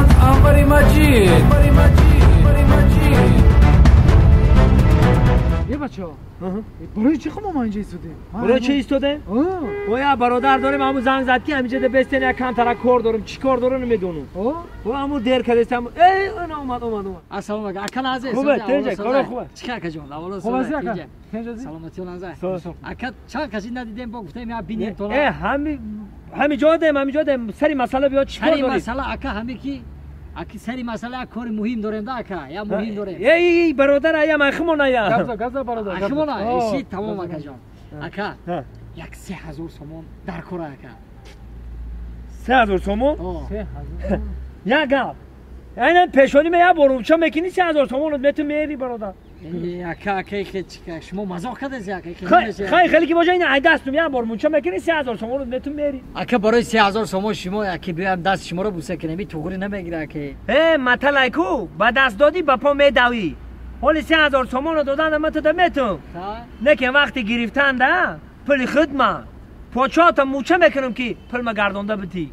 Ман Анвари Маҷид. Е бачаҳо, барои чӣ хумо ма инҷа истодем? Барои чӣ истодем? О, бародар дорем, ҳамун занг зад ки ҳаминҷа бестен, як камтара кор дорем. Чӣ кор дорем, намедонам. О, ҳамун дер кардестам. Эй, она омад, омад, омад. Ассалому алайкум. Ака, назӣ. Хубе, тинҷа, коро хубе. Чӣ ака ҷон? Аввало хуб аст, ака? Тинҷа? Саломатӣ назӣ. Ака, чанд каси надидем, бо гуфтем я бинем то. Э, ҳами ҳами ҷо дем, ҳами ҷо дем. Сари масъала биё, чӣ кор дорӣ? Сари масъала ака, ҳами ки аки сари масъала кори муҳим дорем да ака, я муҳим дорем. Эй, бародар, ая ман химон ая. Газа, газа, бародар. Химон иши тамом ака ҷон. Ака, як 3000 сомон дар кор ака. 3000 сомон? Як гап. Айнан пешонӣ ме як бор умча мекунӣ, 3000 сомон мету мери, бародар. Ака, ака, чика шумо мазоқ кардед ака? Хай, хеле ки бошад, ин ай дастум як бор мунча мекунӣ, 3000 сомон мету мери. Ака, барои 3000 сомон шумо яки биёям даст шуморо буса кунем, и туғри намегира ака. Э, маталайку, ба даст додӣ, ба по медавӣ. Ҳоли 3000 сомонро додан ма туда метум. Лекин вақти гирифтан да пули худ ма почота муча мекунам ки пул ма гардонда битӣ.